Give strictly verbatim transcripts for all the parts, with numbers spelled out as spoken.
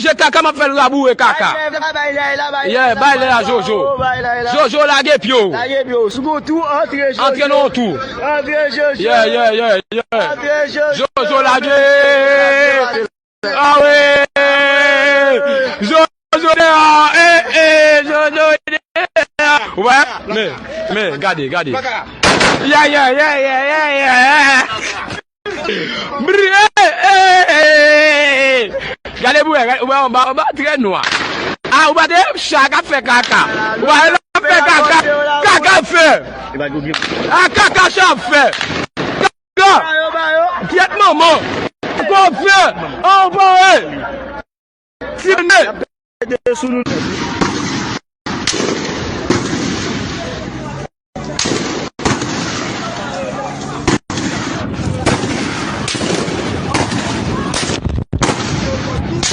Manje kaka, m ap fè l raboure kaka. Yeah, bay lè a, Jojo. Jojo, lage pye w. Antre nan yon twou. Antre, Jojo. Yeah, yeah, yeah, yeah. Jojo, lage. Ah wi! Jojo deyò! Eh, eh, Jojo deyò! Ou wè? Men, men, gade, gade. Yeah, yeah, yeah, yeah, yeah, yeah. Bri, eh, eh, eh, eh, eh. Gade pou wè, gade, ou wè anba, anba trè nwa. Ah, ou pa te cha k ap fè kaka. Ou pa te ap fè kaka. Kaka ap fè. Ah, kaka cha ap fè. Kaka. Gyèt manman. Kaka ap fè. Anba, eh. Tine.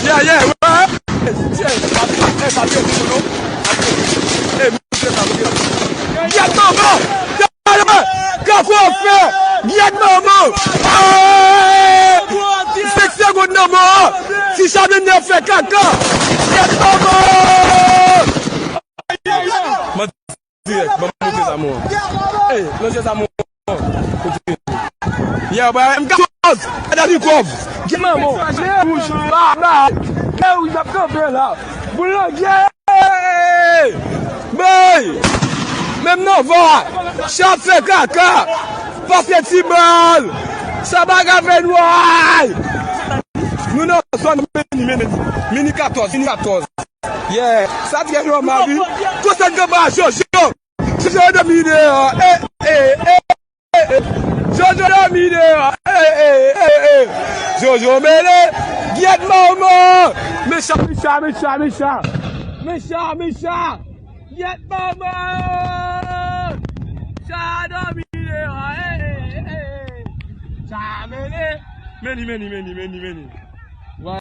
Yeah, yeah, ouais. Tiens, papi, eh, papi, eh, mon nom. Eh, mon Dieu, papi. Gyèt manman. Kaka ap fè. Gyèt manman. Ah! Senk segonn nan mò. Ti Chamene fè kaka. Gyèt manman. Dirèk, ban m montre zam ou an. Ey, manje zam ou an. Kote? Yeah, bra, M katòz. Gade Avikòv. Gen manman. Wouj, ba, ba. Gen wouj ap kanpe la. Boulangye! Bay! Menm nan va. Cha ap fè kaka. Pase ti bal. Sa bagay fè nway. Nou nan zòn mini, mini, mini katòz, mini katòz. Yeah, sa trè nòmal, wi. Konsèt ganba Jojo. Jojo dòmi deyò. Eh, eh, eh, eh. Jojo dòmi deyò. Eh, eh, eh, eh. Jojo mele. Gyèt manman. Mechan, mechan, mechan, mechan. Mechan, mechan. Gyèt manman. Cha dòmi deyò. Eh, eh, eh, eh. Cha mele. Meni, meni, meni, meni, meni.